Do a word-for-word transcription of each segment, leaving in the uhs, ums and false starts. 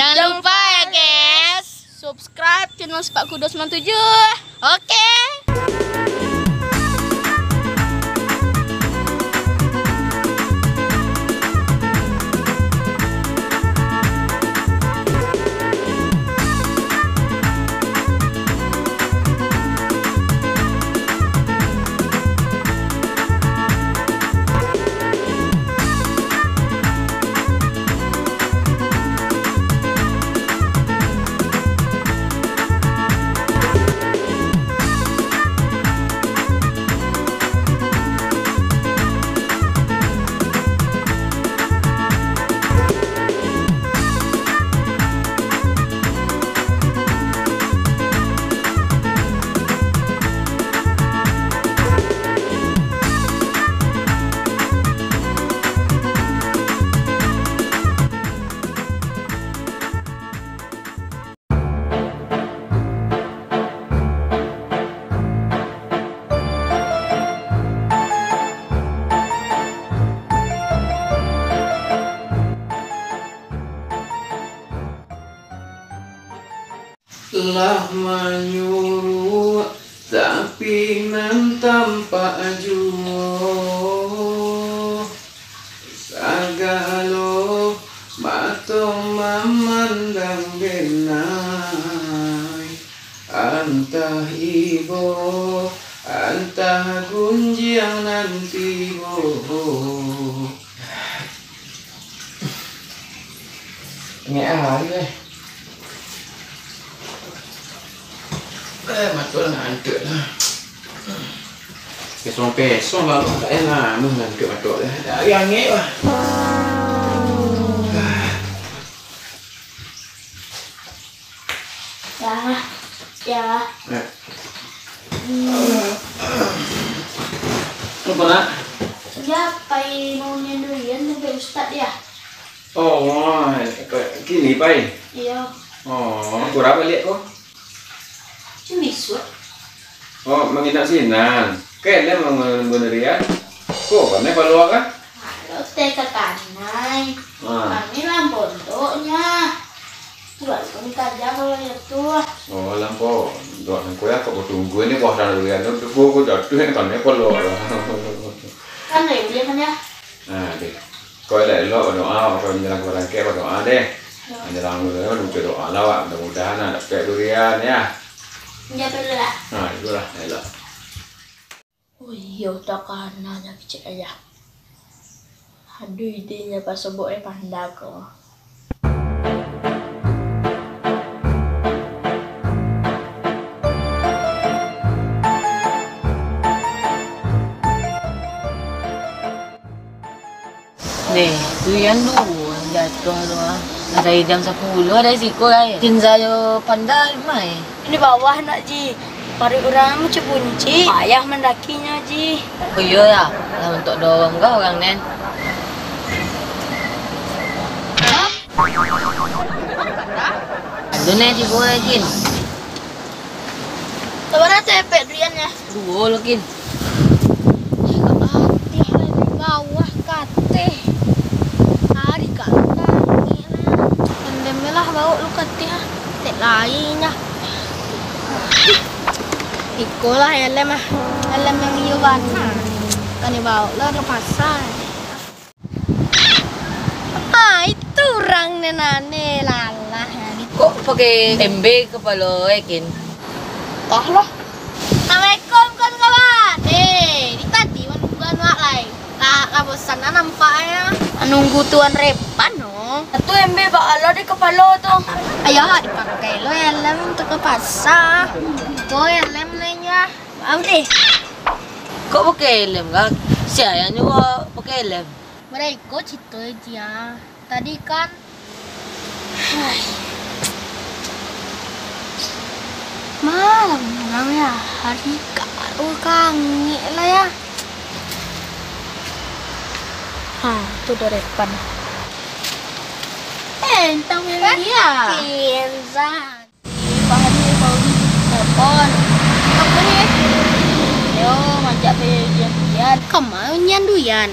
Jangan lupa ya, guys, subscribe channel Sepak Kudo sembilan tujuh. Oke. Lah manyuruak, tapi nan tampak juo. Sagalo mato mamandang denai, antah ibo, antah gunjiang nan tibo. Ngek ari eh. Eh, mato lah ngantuk lah. Pesong-pesong lah, tak payah lama ngantuk mato lah. Dari angek lah. Ya, ya. Eh. Hmm. Apa nak? Ya, pai mau nyanduian sampai ustad ya. Oh, kini pai? Iyo. Oh, kurang baliak ko? Cuma bisuak. Oh, manginap sinan. Kalian mau ngunurian? Ko, pandai paluak kah? Halo, teh kakanai. Ah. Kami lah pondoknya. Tuan kami kaja kalau ya tu. Oh, lah pondok. Nangko ya, kok tunggu ini buah dan durian tu, tunggu aku jatuh ini kan, ya, paluak. Kan, ya, dia kan, ya. Nah, deh. Kau elok-elok badoa, kau manjalang ka barangkek badoa deh. Yo. Manjalang badoa, baca doa lah, wak. Mudah-mudahan lah dapek durian, ya. Yo, betul lah. Nah, itulah, elok. Oh iyo, takana nyo kecek ayah. Aduh, idenya pasobok eh panda ko. Neh, tu Yan tu, nan jatuah tu ah. Lah dari jam sapuluah dari siko ai. Kin sajo pandai mai. Di bawah nak, Ji. Paruik urang macam buncik. Payah mandakinyo, Ji. Oh iyo ya, lah untuak dorong kah urang nen? Ado neh tibo lai, Kin. Sabana tu epek duriannyo? Duo lo, Kin. Atih lah di bawah kateh. Ari katang ni lah. Endem lah bauk lu kateh ah. Tek lain lah. Iko lah helm ah. Helm yang iyo bana. Kani bauk lah ka pasa. Ah, itu urang nan aneh lalah. Kok pakai embe kapalo, eh, Kin? Entahlah. Assalamualaikum, kawan-kawan. Eh, di tadi manunggu anuak lai. Lah, lah bosan lah nampaknyo. Manunggu Tuan Repan, no. Atu embe baa lah di kapalo tu. Ayo, dipakai lo helm tu ka pasa. Tu helm lain yo. Maaf deh. Kok pakai helm, Kak? Sia yang nyuruh pakai helm? Mereka cerita dia. Tadi kan. Hai. Malam-malam ya, hari karo kangek lah ya. Ha, tu dah depan. Eh, entah eh, dia. Kenzo. Pahali, Pauli, telepon. Apo ni? Yo, manjak pe janjian. Kama nyan duyan?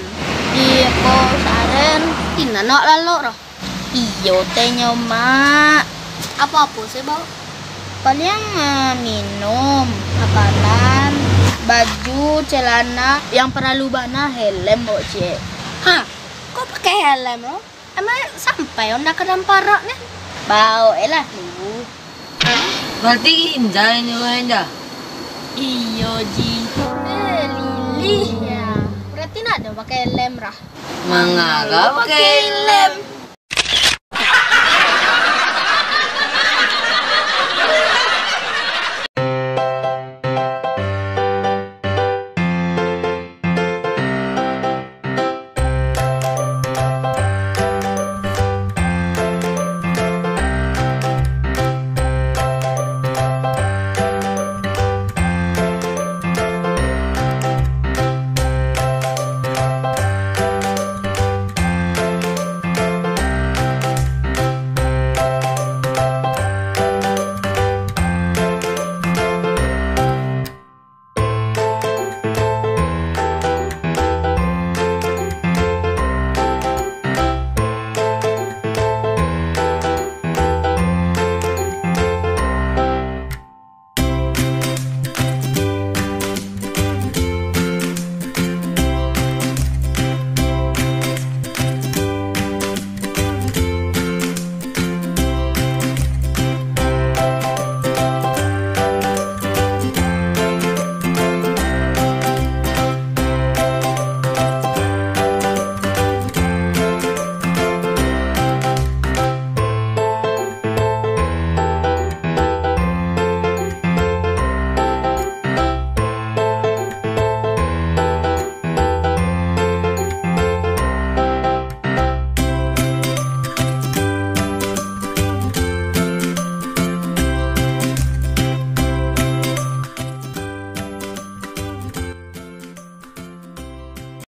Di Apo Saren. Di nan awak lalok roh? Iyo, teh nyo, Mak. Apo-apo se bao? Paliang, ah, minum, makanan, baju, celana, yang paralu bana helm, Bok Ciek. Ha, kok pakai helm lo? Emang sampai Honda ka dalam parak nian? Bao e lah lu. Berarti injai ni Honda? Iyo, Ji. Eh, lilih ya. Berarti nak ado pakai helm rah. Manga kau pakai helm?